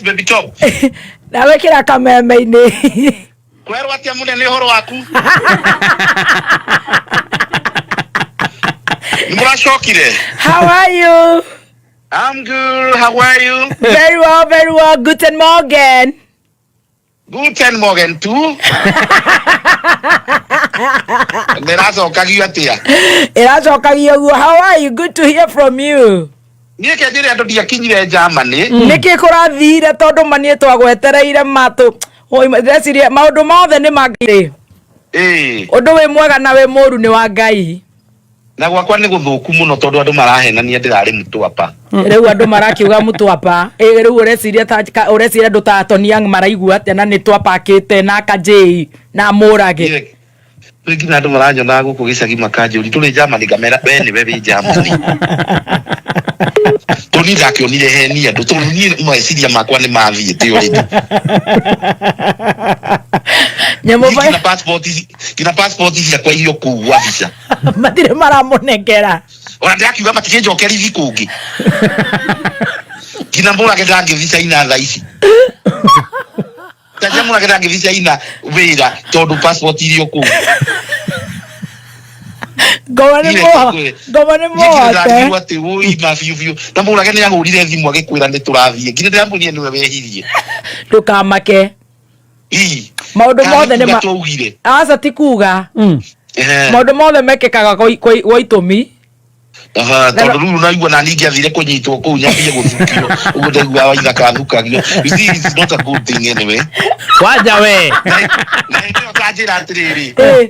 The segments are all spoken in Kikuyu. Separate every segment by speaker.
Speaker 1: Baby Top.
Speaker 2: Ndawĩkĩra kameme-inĩ.
Speaker 1: Kwerwo atĩa mũnene ũhoro waku? Nĩ mũracokire?
Speaker 2: How are you?
Speaker 1: I'm good. How are you?
Speaker 2: Very well, very well. Guten Morgen.
Speaker 1: Guten Morgen tu. Ndĩracokagio atĩa?
Speaker 2: Ĩracokagio guo. How are you? Good to hear from you.
Speaker 1: Niĩ ke njĩre andũ ndiakinyire Germany.
Speaker 2: Nĩkĩ kũrathire tondũ ma niĩ twagwetereire matũ. Ndĩreciria maũndũ mothe nĩ ma Ngai.
Speaker 1: Ĩĩ.
Speaker 2: Ũndũ wĩ mwega na wĩ mũru nĩ wa Ngai.
Speaker 1: Na gwakwa nĩ gũthũku mũno tondũ andũ marahenania ndĩrarĩ Mtwapa.
Speaker 2: Rĩu andũ marakiuga Mtwapa. Ĩ rĩu ũreciria ta ũreciria andũ ta Tony Young maraigua atĩa na nĩ twapakĩte na Kajei na Mũrage.
Speaker 1: Niĩ rĩu nginya andũ maranyonaga gũkũ gĩcagi makanjũria ndũrĩ Germany ngamera we nĩwe wĩ Germany. Tondũ niĩ ndakĩonire heni andũ tondũ niĩ meciria makwa nĩ mathiĩte already.
Speaker 2: Nyamũ
Speaker 1: Niĩ nginya passport nginya passport ciakwa irio kũu gwa visa.
Speaker 2: Matirĩ maramũnengera.
Speaker 1: Ona ndĩrakiuga matikĩnjokerithie kũngĩ. Nginya Mũrage ndangĩthiĩ China thaa ici. Tacia Mũrage ndangĩthiĩ China wĩra tondũ passport irio kũu.
Speaker 2: Ngoma nĩ mwo ngoma nĩ mwote.
Speaker 1: Ndiragirwo atĩ wũi ma biũ biũ. Na Mũrage nĩ ahũrire thimũ agĩkwĩra nĩ tũrathiĩ. Nginya ndĩramwĩrire nĩwe wehirie.
Speaker 2: Ndũkamake.
Speaker 1: Ii.
Speaker 2: Maũndũ
Speaker 1: Kana
Speaker 2: mothe nĩ
Speaker 1: kuga
Speaker 2: ma
Speaker 1: twaugire.
Speaker 2: Aca ti kuga.
Speaker 1: Ehe.
Speaker 2: Maũndũ mothe mekĩkaga gwa itũmi.
Speaker 1: Aha, tondũ rĩu naigua na niĩ ingĩathire kũnyitwo kũu nyambie gũthukio ũguo ndaigua waithaka athukagio. You see, it's not a good thing anyway.
Speaker 3: Kwanja we.
Speaker 1: Na hĩndĩ ĩyo ũtanjĩra atĩrĩrĩ,
Speaker 2: Ĩ.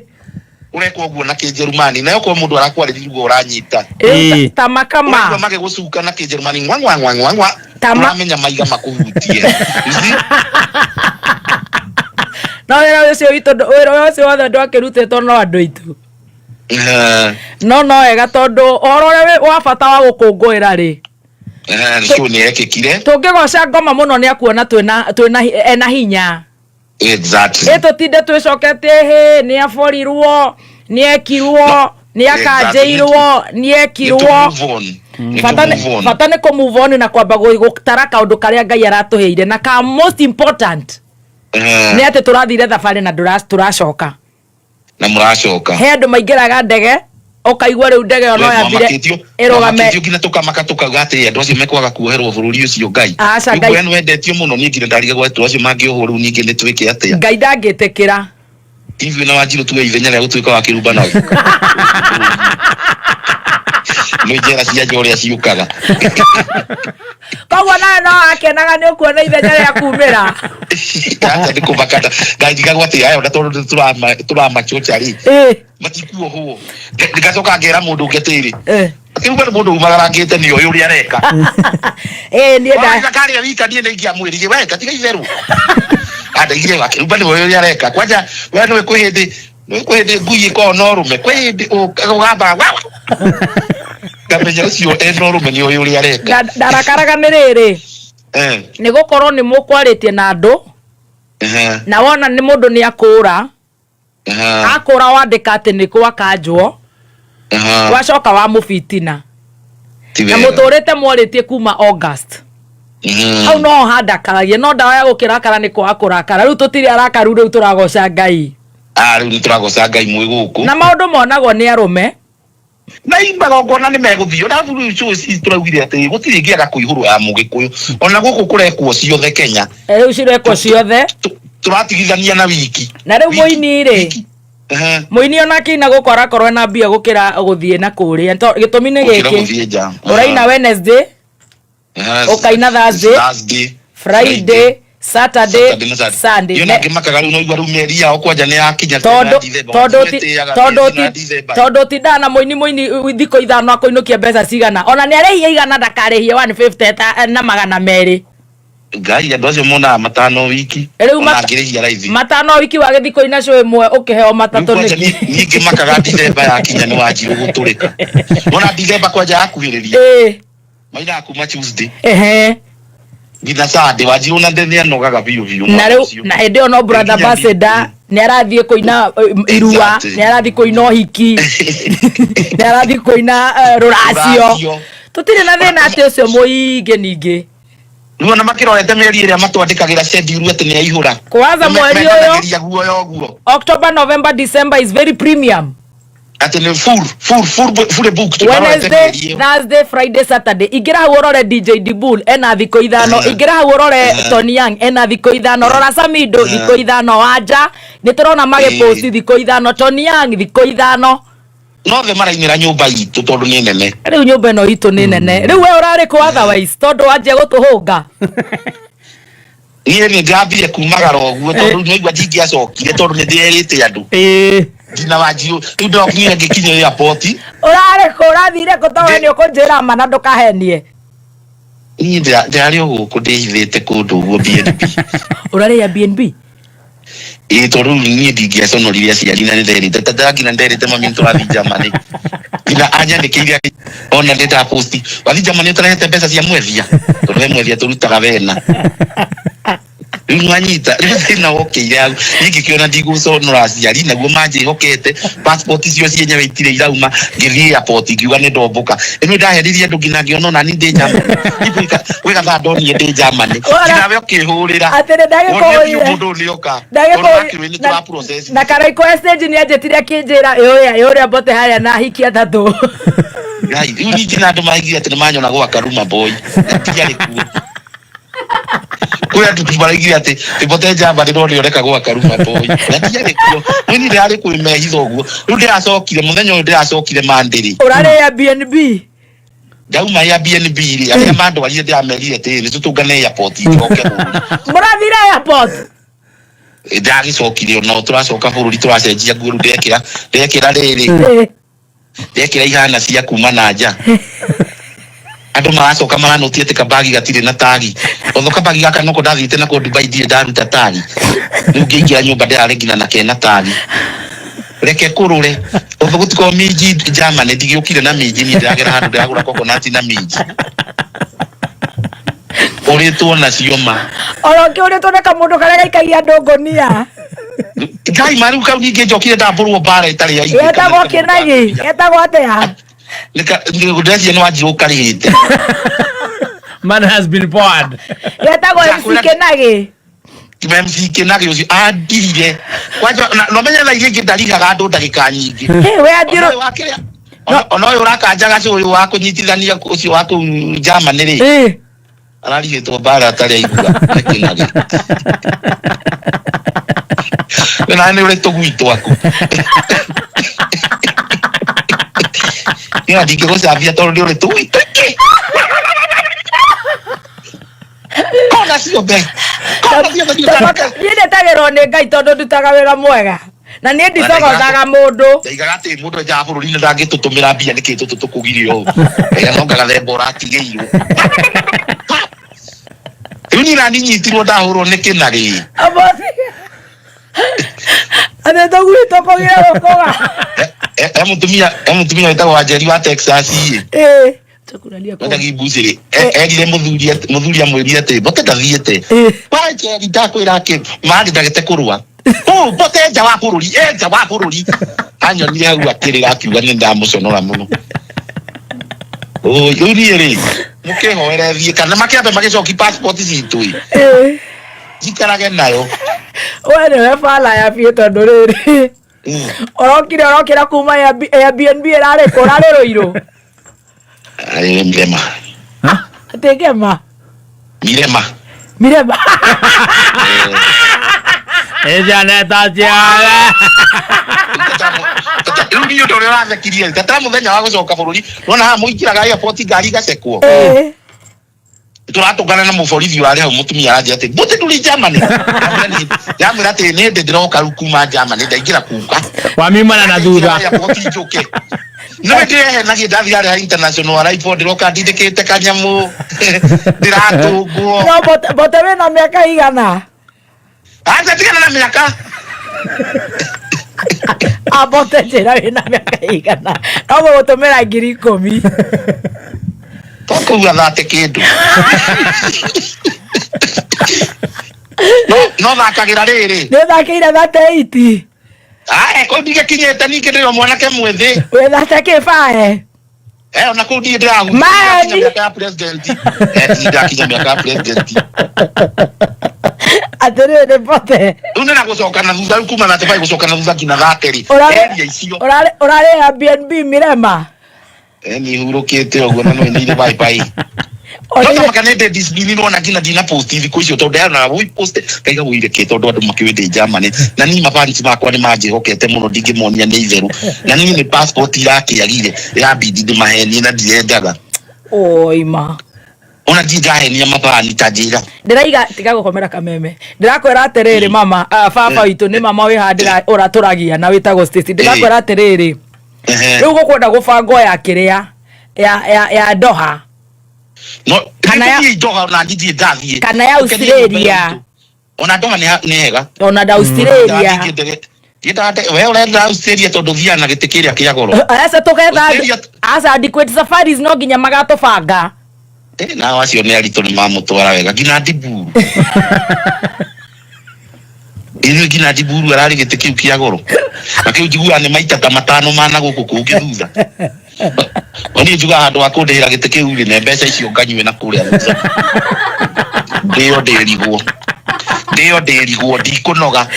Speaker 1: ũrekwo ũguo na kĩnjerumani nayo korwo mũndũ arakwarĩria ũguo ũranyita.
Speaker 2: Ĩ, ta makama.
Speaker 1: Ũraigua magĩgũcuka na kĩnjerumani ngwa ngwa ngwa ngwa ngwa. Ũramenya maiga makũhutie. You see?
Speaker 2: No wĩra ũcio witũ wĩra ũcio wothe ndwakĩrutĩtwo no andũ aitũ. No no wega tondũ ũhoro ũrĩa wa bata wa gũkũngũĩra rĩ.
Speaker 1: Show nĩ yekĩkire.
Speaker 2: Tũngĩgoca ngoma mũno nĩ akuona twĩna twĩna ena hinya.
Speaker 1: Exactly.
Speaker 2: Ĩ tũtinde twĩcoketie hĩ nĩ aborirwo nĩ ekirwo nĩ akanjĩirwo nĩ ekirwo. Bata nĩ bata nĩ kũ move on na kwamba gũtara kaũndũ karĩa Ngai aratũheire na ka most important nĩ atĩ tũrathire thabarĩ na tũracoka.
Speaker 1: Na mũracoka.
Speaker 2: He andũ maingĩraga ndege ũkaigua rĩu ndege ĩyo no yambire ĩrũgame.
Speaker 1: Twamakĩtio nginya tũkamaka tũkauga atĩ andũ acio mekwaga kuoherwo bũrũri ũcio Ngai.
Speaker 2: Aca,
Speaker 1: Rĩu
Speaker 2: Ngai.
Speaker 1: we nĩwendetio mũno niĩ nginya ndarigagwo andũ acio mangĩohwo rĩu ningĩ nĩ twĩke atĩa.
Speaker 2: Ngai ndangĩtĩkĩra.
Speaker 1: Ithuĩ na Wanjirũ tuoe ithenya rĩa gũtuĩka wa kĩrumba na nĩ njera cia nja ũrĩa ciũkaga.
Speaker 2: Koguo nawe no wakenaga nĩ ũkuona ithenya rĩa kumĩra.
Speaker 1: Aca nĩ kũmaka ndarigagwo atĩ aya ona tondũ tũramachocha rĩ matikuohwo. Ngacoka ngera mũndũ ũngĩ atĩrĩrĩ akĩruga nĩ mũndũ umagarangĩte nĩ oĩ ũrĩa areka.
Speaker 2: Ĩĩ niĩ nda
Speaker 1: Wona karĩa wika niĩ nĩ ingĩamwĩrire we gatiga itherũ. Andaigire akĩruga nĩ oĩ ũrĩa areka. Kwanja we nĩwe kwĩ hĩndĩ nĩwe kwĩ hĩndĩ ngui ĩkoragwo na ũrũme kwĩ hĩndĩ ũgambaga wa ngamenya ũcio ena ũrũme nĩ oĩ ũrĩa areka.
Speaker 2: Ndarakaraga nĩ rĩrĩ nĩ gũkorwo nĩ mũkwarĩtie na andũ na wona nĩ mũndũ nĩ akũra akũra wandĩka atĩ nĩ gwakanjwo wacoka wamũbitina na mũtũrĩte mwarĩtie kuma August hau no handakaragia no ndawa ya gũkĩrakara nĩ kwaga kũrakara rĩu tũtirĩ arakaru rĩu tũragoca Ngai.
Speaker 1: Ah, rĩu nĩ tũragoca Ngai mwĩ gũkũ.
Speaker 2: Na maũndũ monagwo nĩ arũme.
Speaker 1: Na magongona nĩ megũthiĩ ona rĩu show ici tũraugire atĩ gũtirĩ ĩngĩaga kũihũrwo ya mũgĩkũyũ ona gũkũ kũrekwo ciothe Kenya.
Speaker 2: Rĩu cirekwo ciothe.
Speaker 1: Tũratigithania na wiki.
Speaker 2: Na rĩu mũini rĩ, mũini ona akĩina gũkũ arakorwo ena mbia gũkĩra gũthiĩ na kũrĩa. Gĩtũmi nĩ gĩkĩ, ũraina Wednesday, Ũkaina Thursday,
Speaker 1: Thursday,
Speaker 2: Friday, Saturday,
Speaker 1: Saturday na Sunday.
Speaker 2: Sunday.
Speaker 1: Iyo nangĩ makaga rĩu noigua rĩu mĩeri yao kwanja nĩ yakinya
Speaker 2: Tondũ
Speaker 1: December,
Speaker 2: tondũ ti-
Speaker 1: matitĩaga
Speaker 2: tondũ
Speaker 1: mĩeri na
Speaker 2: ti-
Speaker 1: December.
Speaker 2: tondũ tindaga na mũini mũini thikũ ithano akũinũkia mbeca cigana ona nĩ arĩhie igana ndakarĩhie 150 na 200.
Speaker 1: Ngai andũ acio monaga matano wiki
Speaker 2: Rĩu
Speaker 1: ona angĩrĩhia raithi
Speaker 2: matano wiki wagĩthiĩ kũina show ĩmwe ũkĩheo matatũ
Speaker 1: Rĩu kwanja
Speaker 2: nĩkĩ?
Speaker 1: niĩ ngĩmakaga December yakinya nĩ wanjirũ gũtũrĩka wona December kwanja yakuhĩrĩria mainaga kuma Tuesday nginya Sunday wanjirũ na nĩ anogaga biũ biũ
Speaker 2: Na
Speaker 1: mwaka
Speaker 2: rĩu
Speaker 1: ũcio.
Speaker 2: na hĩndĩ ĩyo no brother
Speaker 1: Nginya
Speaker 2: ambassador nĩ arathiĩ kũina irua nĩ arathiĩ kũina ũhiki nĩ arathiĩ kũina rũracio
Speaker 1: Rũracio.
Speaker 2: tũtirĩ na thĩna atĩ ũcio mũingĩ ningĩ.
Speaker 1: Rĩu ona makĩrorete mĩeri ĩrĩa matwandĩkagĩra schedule atĩ nĩ aihũra.
Speaker 2: Kwanza mweri ũyũ
Speaker 1: Mendanagĩria guoya ũguo.
Speaker 2: October, November, December is very premium.
Speaker 1: Atĩ nĩ full full full fully booked marorete
Speaker 2: Wednesday,
Speaker 1: mĩeri ĩyo.
Speaker 2: Thursday, Friday, Saturday. Ingĩra hau ũrore DJ Dibul ena thikũ 5. Ingĩra hau ũrore Tony Young ena thikũ 5. Rora Samido thikũ 5. Wanja nĩ tũrona magĩposti thikũ 5. Tony Young thikũ 5.
Speaker 1: Nothe marainĩra nyũmba itũ tondũ nĩ nene.
Speaker 2: Rĩu nyũmba ĩno itũ nĩ nene. Rĩu we ũrarĩ kũ otherwise tondũ wanjia gũtũhũnga.
Speaker 1: Niĩ nĩ ndĩrambire kumagara ũguo tondũ nĩigua ndingĩacokire tondũ nĩ ndĩrerĩte andũ.
Speaker 3: Ĩĩ.
Speaker 1: Nginya wanjirũ rĩu ndĩrokinyire ngĩkinya airport.
Speaker 2: Ũrarĩ kũ? Ũrathire kũ? Tondũ we nĩ ũkũnjĩra ma na ndũkahenie.
Speaker 1: Niĩ ndĩrarĩ o gũkũ ndĩhithĩte kũndũ ũguo BNB.
Speaker 2: Ũrarĩ Airbnb?
Speaker 1: Ĩĩ tondũ rĩu niĩ ndingĩaconorire aciari na nĩnderĩte tata nginya nderĩte mami nĩtũrathiĩ Germany. Nginya anyandĩkĩire ona nĩ ndaposti wathiĩ Germany ũtarehete mbeca cia mwethia tondũ he mwethia tũrutaga wena. Rĩu nwanyita rĩu thĩna wokĩire hau niĩ ngĩkĩona ndigũconora aciari naguo manjĩhokete passport icio cienyewe itirĩ irauma ngĩthiĩ airport ngiuga nĩ ndombũka ĩno ndaheririe andũ nginya ngĩona ona ni ndĩ Germany. Gwĩ gathaa ndonire ndĩ Germany nginya we ũkĩhũrĩra
Speaker 2: Atĩ nĩ
Speaker 1: wonire biũ
Speaker 2: ndagĩkũhũrire.
Speaker 1: mũndũ ũyũ nĩoka tondũ wakĩrĩ nĩ tũra process
Speaker 2: Na Karaikũ stage nĩ anjĩtire akĩnjĩra ĩũrĩa ĩũrĩa mbote harĩa na hiki atatũ.
Speaker 1: Ngai rĩu ningĩ na andũ maraigire atĩ nĩ manyona gwa Karuma boy na ndiarĩ kuo. Kwĩ andũ maraigire atĩ mbote njamba ndĩrona ũreka gwa Karuma boy na ndiarĩ kuo. Rĩu niĩ ndĩrarĩ kwĩmehitha ũguo. Rĩu ndĩracokire mũthenya ũyũ ndĩracokire Mandĩrĩ.
Speaker 2: Ũrarĩ Airbnb?
Speaker 1: Ndauma Airbnb rĩ arĩa mandwarire ndĩramerire atĩrĩ nĩ tũtũngane airport njoke bũrũri.
Speaker 2: Mũrathire airport?
Speaker 1: Ndagĩcokire ona tũracoka bũrũri tũracenjia nguo rĩu ndekĩra ndekĩra rĩrĩ ndekĩra ihana cia kuma na nja. Andũ maracoka maranũtia atĩ kabagi gatirĩ na tagi. Otho kabagi gaka noko ndathiĩte nako Dubai ndirĩ ndaruta tagi. Rĩu ngĩingĩra nyũmba ndĩrarĩ nginya na kena tagi. Reke kũrũre. Otho gũtikorwo minji Germany ndigĩũkire na minji niĩ ndĩragera handũ ndĩragũra coconut na minji. Ũrĩtwo nacio ma.
Speaker 2: Oro ũkĩũrĩtwo nĩ kamũndũ karĩa gaikagia andũ ngũnia.
Speaker 1: Ngai ma rĩu kau ningĩ njokire ndambũrwo mbara ĩtarĩ ya ithe.
Speaker 2: Getagwo kĩnagi? Getagwo atĩa?
Speaker 1: Ndĩreciria nĩ wanjirũ ũkarĩhĩte.
Speaker 3: Man has been bored.
Speaker 2: Getagwo MC Kĩnagi?
Speaker 1: MC Kĩnagi ũcio andirire. Kwanja na ũmenye thaa iria ingĩ ndarihaga andũ ndagĩka nyingĩ.
Speaker 2: Hey, we andirũ.
Speaker 1: Ona ũyũ ũrakanja gacũyũ wa kũnyitithania ũcio wa kũu Germany rĩ. Ararigĩtwo mbara atarĩ aigua nĩ Kĩnagi. Na nĩ ũrĩ tũgui twaku. Niĩ ndingĩgũcambia tondũ nĩ ũrĩ tũgui tũingĩ. Kona ciothe. Kona ciothe
Speaker 2: Niĩ ndetagĩrwo nĩ Ngai tondũ ndutaga wĩra mwega. Na niĩ ndicogothaga mũndũ.
Speaker 1: Ndaigaga atĩ mũndũ nja wa bũrũri nĩ ndangĩtũtũmĩra mbia nĩkĩ tũtũ tũkũgirio ũũ. Ndaiga no ngagathemba ũratigĩirwo. Rĩu niĩ nani nyitirwo ndahũrwo nĩ Kĩnagi.
Speaker 2: Atĩ tũgui tũkũgire gũkũga.
Speaker 1: He mũtumia wĩtagwo Wanjeri wa Texas ĩ.
Speaker 2: Ĩĩ. Tũkuraria kũ.
Speaker 1: Wetagwo Mbucĩrĩ. Erire mũthuri mũthuri amwĩrire atĩ mbote ndathiĩte. Wanjeri ndakwĩra akĩ marĩ ndagĩte kũrũa. Ũ mbote nja wa bũrũri, e nja wa bũrũri. Anyonire hau akĩrĩra akiuga nĩ ndamũconora mũno. Ũ rĩu niĩ rĩ mũkĩhoere thiĩ kana makĩambe magĩcoki passport citũ ĩ. Njikarage nayo.
Speaker 2: We nĩwe bala ya biũ tondũ rĩrĩ. Ũrokire ũrokĩra kuma Airbnb ĩrarĩ kũ? Ũrarĩ Rũirũ?
Speaker 1: Arĩ Mirema.
Speaker 2: Atĩ ngema?
Speaker 1: Mirema.
Speaker 2: Mirema.
Speaker 3: Ĩjaneta ciara.
Speaker 1: Rĩu niĩ ũndũ ũrĩa ũrathekirie tata mũthenya wa gũcoka bũrũri nona haha mũingĩraga airport ngari igacekwo. Tũratũngana na mũborithi warĩ hau mũtumia aranjĩra atĩ mbote ndũrĩ Germany. Ndamwĩra atĩ nĩ hĩndĩ ndĩroka rĩu kuma Germany ndaingĩra kuka.
Speaker 3: Wamiumana na thutha.
Speaker 1: Airport njũke. Nĩwe ndĩrehenagia ndathiĩ harĩa ha international arrival ndĩroka ndindĩkĩte kanyamũ ndĩratũngwo.
Speaker 2: No mbote wĩna mĩaka igana?
Speaker 1: Acha tigana na mĩaka.
Speaker 2: Ambote njĩra wĩna mĩaka igana. No gũgũtũmĩra 10,000.
Speaker 1: Tokũgua thate kĩndũ. No thakagĩra rĩrĩ.
Speaker 2: Nĩ ũthakĩire thate 80.
Speaker 1: Ae, kũu ndigĩkinyĩte ningĩ ndĩrĩ o mwanake mwĩthĩ.
Speaker 2: Wĩ thate kĩbae.
Speaker 1: Eh, ona kũu ndirĩ ndĩrahutia
Speaker 2: Maheni.
Speaker 1: ndakinya mĩaka ya president. Eh, ndirĩ ndakinya mĩaka ya president.
Speaker 2: Atĩrĩrĩ bote.
Speaker 1: Rĩu nĩ na gũcoka na thutha rĩu kuma 35 gũcoka na thutha nginya 30.
Speaker 2: Ũrarĩ-
Speaker 1: Area icio.
Speaker 2: Ũrarĩ ũrarĩ Airbnb Mirema.
Speaker 1: Eh, nĩ hurũkĩte ũguo na no nĩ bye bye. No
Speaker 2: Orĩire-
Speaker 1: tamaka nĩ ndĩ discipline nona nginya ndina post thikũ icio tondũ ndĩrona wĩ post kaiga wĩire kĩ tondũ andũ makĩũĩ ndĩ Germany na niĩ mafans makwa nĩ manjĩhokete mũno ndingĩmonia nĩ itherũ na niĩ nĩ passport irakĩagire ĩrambindi ndĩmahenie na ndirendaga
Speaker 2: Oi ma.
Speaker 1: ona ndirĩ ndahenia mafani ta njĩra.
Speaker 2: Ndĩraiga tiga gũkomera kameme. Ndĩrakwĩra atĩrĩrĩ mama, ah, baba witũ nĩ mama wĩ haha ndĩra ũratũragia na wĩtagwo Stacy. Ndĩrakwĩra atĩrĩrĩ.
Speaker 1: Ehe.
Speaker 2: Rĩu gũkwenda gũbangwo ya kĩrĩa ya ya ya Doha
Speaker 1: No
Speaker 2: Kana ya-
Speaker 1: nĩ Doha ona ndirĩ ndathiĩ.
Speaker 2: Kana ya
Speaker 1: Ũkenie nyũmba
Speaker 2: Australia.
Speaker 1: itũ. Ona Doha nĩ hega.
Speaker 2: Ona da Australia.
Speaker 1: We ũrenda Australia tondũ thiaga na gĩtĩ kĩrĩa kĩa goro.
Speaker 2: Aca tũgetha
Speaker 1: Australia-
Speaker 2: aca adequate safaris no nginya magatũbanga.
Speaker 1: Eh, nao acio nĩ aritũ nĩ mamũtwara wega nginya ndiburu ithuĩ nginya ndiburu ararĩ gĩtĩ kĩu kĩa goro na kĩu njiguaga nĩ maita ta matano mana gũkũ kũngĩ thutha. O niĩ njugaga handũ ha kũndĩhĩra gĩtĩ kĩu rĩ, ne mbeca icio nganyue na kũrĩa thutha ndĩo ndĩrigwo ndĩo ndĩrigwo ndikũnoga.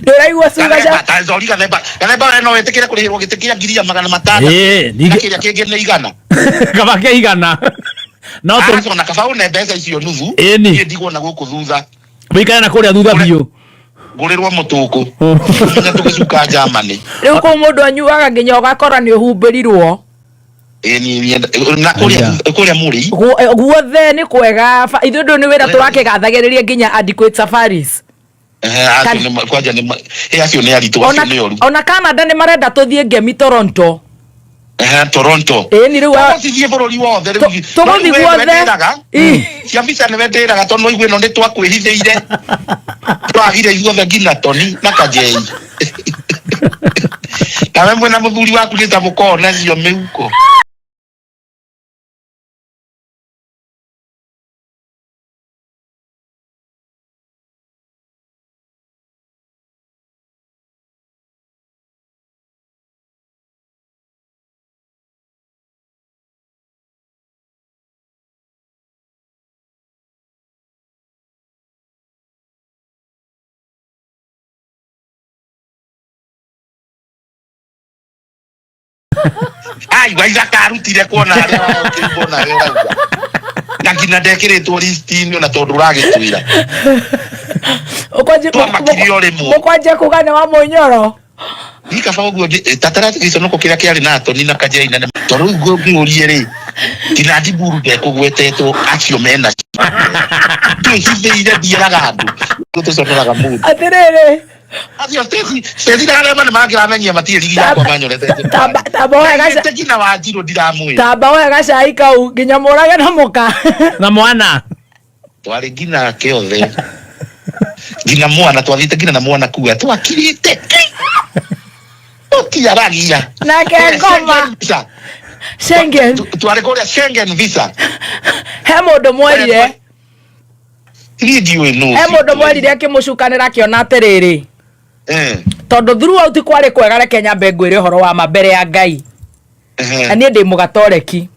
Speaker 2: Ndũraigua cuga
Speaker 1: Gathemba,
Speaker 2: cia
Speaker 1: ta sorry Gathemba. Gathemba we no wĩtĩkĩre kũrĩhĩrwo gĩtĩ kĩa 500,000.
Speaker 3: Ĩĩ,
Speaker 1: Na kĩrĩa kĩngĩ nĩ 100.
Speaker 3: Kaba kĩa 100. No tũ
Speaker 1: Aca ona kaba une mbeca icio nuthu.
Speaker 3: Ĩni.
Speaker 1: Niĩ ndigwo na gũkũ thutha.
Speaker 3: Wĩikare na kũrĩa thutha biũ.
Speaker 1: Ngũrĩrwo mũtũkũ. Nginya tũgĩcuka Germany.
Speaker 2: Rĩu kũu mũndũ anyuaga nginya ũgakora nĩ ũhumbĩrirwo.
Speaker 1: Ĩĩ, niĩ na kũrĩa
Speaker 3: Aya.
Speaker 1: kũrĩa mũrĩ.
Speaker 2: Guothe nĩ kwega. Ithuĩ ndũ nĩ wĩra tũrakĩgathagĩrĩria nginya adequate safaris.
Speaker 1: Eh, acio nĩ kwanja nĩ eh, acio nĩ aritũ, acio nĩ oru.
Speaker 2: Ona Canada nĩ marenda tũthiĩ ngemi Toronto.
Speaker 1: Eh, Toronto.
Speaker 2: Ĩĩ ni rĩu
Speaker 1: Tũgũcithiĩ bũrũri wothe rĩu.
Speaker 2: Tũgũthiĩ
Speaker 1: No, we
Speaker 2: guothe.
Speaker 1: nĩwe ndĩraga.
Speaker 2: Ĩ.
Speaker 1: Cia visa nĩwe ndĩraga tondũ no igue ĩno nĩ twakwĩhithĩire. Twagire ithuothe nginya Toni na Kajei. Nawe mwĩna mũthuri waku nĩ ta mũkoragwo nacio mĩhuko. Ai, waithaka arutire kuona harĩa ũkĩmbona harĩa ũrauga. Na nginya ndekĩrĩtwo list-inĩ ona tondũ ũragĩtwĩra. Twamakire o rĩmwe.
Speaker 2: Mũkwanjia kuga nĩ wa mũnyoro.
Speaker 1: Ni kaba ũguo tatara gĩconoko kĩrĩa kĩarĩ na Toni na Kajei na tondũ rĩu ngũrie rĩ nginya Ndiburu ndekũgwetetwo acio mena twĩhithĩire ndieraga andũ tũconoraga mũndũ.
Speaker 2: Atĩrĩrĩ.
Speaker 1: Acio Stacy Stacy na arĩa nĩ mangĩramenyia matirĩ rigi yakwa manyorete.
Speaker 2: Tamba woe gaca
Speaker 1: nginya Wanjirũ ndiramwĩra.
Speaker 2: Tamba woe gacai kau nginya mũrage na mũka.
Speaker 3: Na mwana.
Speaker 1: Twarĩ nginya kĩothe. Nginya mwana twathiĩte nginya na mwana kuga twakirĩte. Tũtiaragia.
Speaker 2: Nake ngoma.
Speaker 1: Visa.
Speaker 2: Schengen.
Speaker 1: Twarĩ kũrĩa Schengen visa.
Speaker 2: He mũndũ mwerire.
Speaker 1: Niĩ ndiũĩ nũ.
Speaker 2: He mũndũ mwerire akĩmũcukanĩra akĩona atĩrĩrĩ.
Speaker 1: Eh.
Speaker 2: Tondũ throughout kwarĩ kwega reke nyambe ngwĩre ũhoro wa ma mbere ya Ngai. Na niĩ ndĩ mũgatoreki.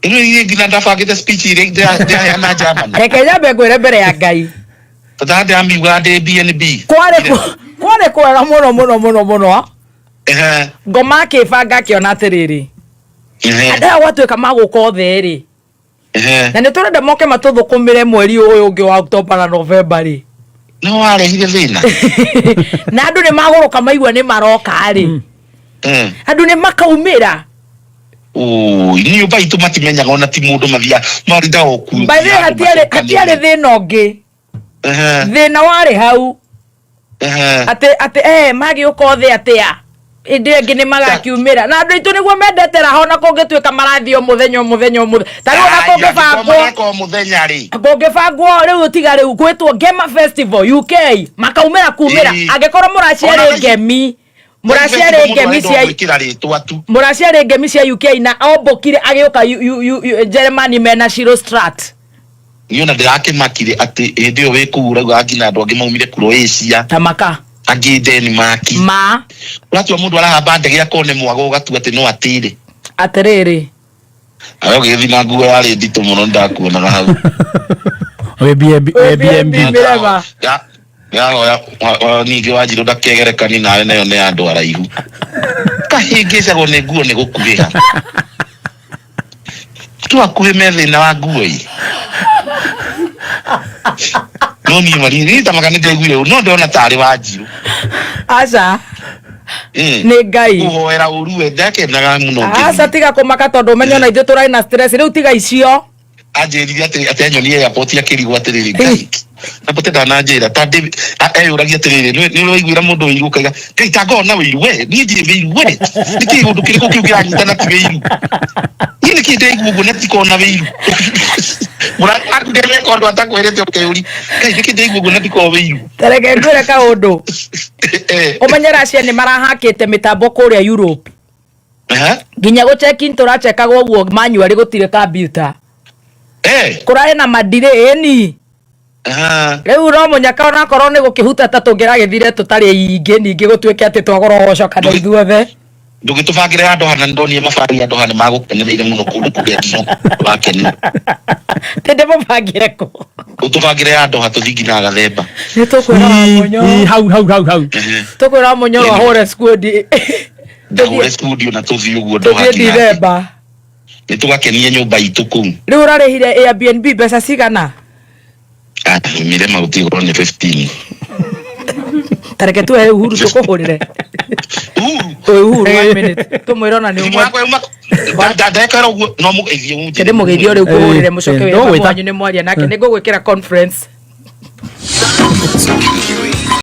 Speaker 1: Ĩno niĩ nginya ndabangĩte speech iria ndĩraheana Germany.
Speaker 2: Reke nyambe ngwĩre mbere ya Ngai.
Speaker 1: Tondũ ndĩramiugaga ndĩ BNB.
Speaker 2: Kwarĩ kwega mũno mũno mũno mũno. Ngoma akĩbanga akĩona atĩrĩrĩ. Andũ aya gwatuĩka magũka othe rĩ. Na nĩ tũrenda moke matũthũkũmĩre mweri ũyũ ũngĩ wa October na November rĩ.
Speaker 1: No warehire thĩna.
Speaker 2: Na andũ nĩ magũrũka maigua nĩ maroka rĩ. Andũ nĩ makaumĩra.
Speaker 1: Oi, nyũmba itũ matimenyaga ona ti mũndũ mathiaga marindaga o kuo.
Speaker 2: By the way, hatiarĩ thĩna ũngĩ. Thĩna warĩ hau. Atĩ magĩũka othe atĩa. Hĩndĩ ĩyo ĩngĩ nĩ magakiumĩra. Na andũ aitũ nĩguo mendete raha ona kũngĩtuĩka marathiĩ o mũthenya o mũthenya o mũthenya. Ta rĩu ona kũngĩbangwo.
Speaker 1: Mareka o mũthenya rĩ.
Speaker 2: Kũngĩbangwo rĩu tiga rĩu gwĩtwo Ngema Festival UK makaumĩra kumĩra. Angĩkorwo mũraciarĩ ngemi. Mũraciarĩ ngemi cia
Speaker 1: gwĩkĩra rĩtwa tu.
Speaker 2: Mũraciarĩ ngemi cia UK na ombũkire agĩũka Germany mena Shiro Strat.
Speaker 1: Niĩ ona ndĩrakĩmakire atĩ hĩndĩ ĩyo wĩ kũu ũraugaga nginya andũ angĩ maumire Croatia.
Speaker 2: Tamaka.
Speaker 1: Angĩ Denmark.
Speaker 2: Ma.
Speaker 1: Ũratua mũndũ arahamba ndege akorwo nĩ mwago ũgatua atĩ no atĩre.
Speaker 2: Atĩrĩrĩ.
Speaker 1: Nawe ũgĩgĩthiĩ na nguo yarĩ nditũ mũno nĩndakuonaga hau.
Speaker 3: Wĩ BNB wĩ BNB.
Speaker 2: Mĩrema.
Speaker 1: Ndahoya ningĩ Wanjirũ ndakegerekanie nawe nayo nĩ ya andũ araihu. Kahĩngĩcagwo nĩ nguo nĩ gũkuhĩha. Tu akuhĩ me thĩna wa nguo ĩ. No niĩ mari niĩ ta maka nĩndaiguire ũru no ndĩrona tarĩ Wanjirũ.
Speaker 2: Aca. Nĩ Ngai.
Speaker 1: Kũhoera ũru we ndakenaga mũno
Speaker 2: Aca
Speaker 1: ngĩthiĩ.
Speaker 2: tiga kũmaka tondũ ũmenye ona ithuĩ tũrarĩ na stress rĩu tiga icio.
Speaker 1: Anjĩrire atĩ atĩ anyonie airport akĩrigwo atĩrĩrĩ Ngai na bote ndananjĩra ta ndĩ eyũragia atĩrĩrĩ nĩ ũraiguĩra mũndũ ũiru ũkaiga Ngai ta ngorwo na ũiru we niĩ ndirĩ wĩiru we nĩkĩ ũndũ kĩrĩkũ kĩu kĩranyita na ti wĩiru niĩ nĩkĩ ndĩraigua ũguo na tikorwo na wĩiru mũrata waku ndĩreka ũndũ atakwĩrĩte ũkeyũria Ngai nĩkĩ ndĩraigua ũguo na ndikorwo wĩiru.
Speaker 2: Tareke ngwĩre kaũndũ. Ũmenye Russia nĩ marahakĩte mĩtambo kũrĩa Europe. Nginya gũ check in tũrachekagwo ũguo manually gũtirĩ kambiuta. Kũrarĩ na madirĩ ĩni. Rĩu no mũnyaka onakorwo nĩ gũkĩhutata tũngĩragĩthire tũtarĩ aingĩ ningĩ gũtuĩke atĩ twagũra gũcoka na ithuothe.
Speaker 1: Ndũgĩtũbangĩre handũ hana ndonire mabari handũ hana magũkenereire mũno kũndũ kũrĩa nginya wakenire.
Speaker 2: Tĩ ndĩmũbangĩre kũ?
Speaker 1: Ũtũbangĩre handũ ha tũthiĩ nginya Gathemba.
Speaker 2: Nĩ tũkwĩra Wamunyoro.
Speaker 3: Ii, hau hau hau hau.
Speaker 2: Tũkwĩra Wamunyoro ahũre skundi.
Speaker 1: Ndahũre studio na tũthiĩ ũguo Doha
Speaker 2: Tũthiĩ
Speaker 1: nginya.
Speaker 2: Dithemba.
Speaker 1: Nĩ tũgakenie nyũmba itũ kũu.
Speaker 2: Rĩu ũrarĩhire Airbnb mbeca cigana?
Speaker 1: Ah, mirema gũtirĩ gũkorwo nĩ 15.
Speaker 2: Ta reke tuoe Uhuru tũkũhũrĩre.
Speaker 1: Uhuru.
Speaker 2: Ũyũ Uhuru one minute. Tũmwĩre ona nĩ
Speaker 1: Thimũ
Speaker 2: ũmwe.
Speaker 1: yakwa yauma ndekera ũguo no mũgeithie mũnjĩre.
Speaker 2: Kende mũgeithie ũrĩa ũkũhũrĩre mũcoke
Speaker 3: Eh,
Speaker 2: wĩre
Speaker 3: ndũgwĩta.
Speaker 2: wanyu nĩ mwaria nake nĩ ngũgwĩkĩra conference.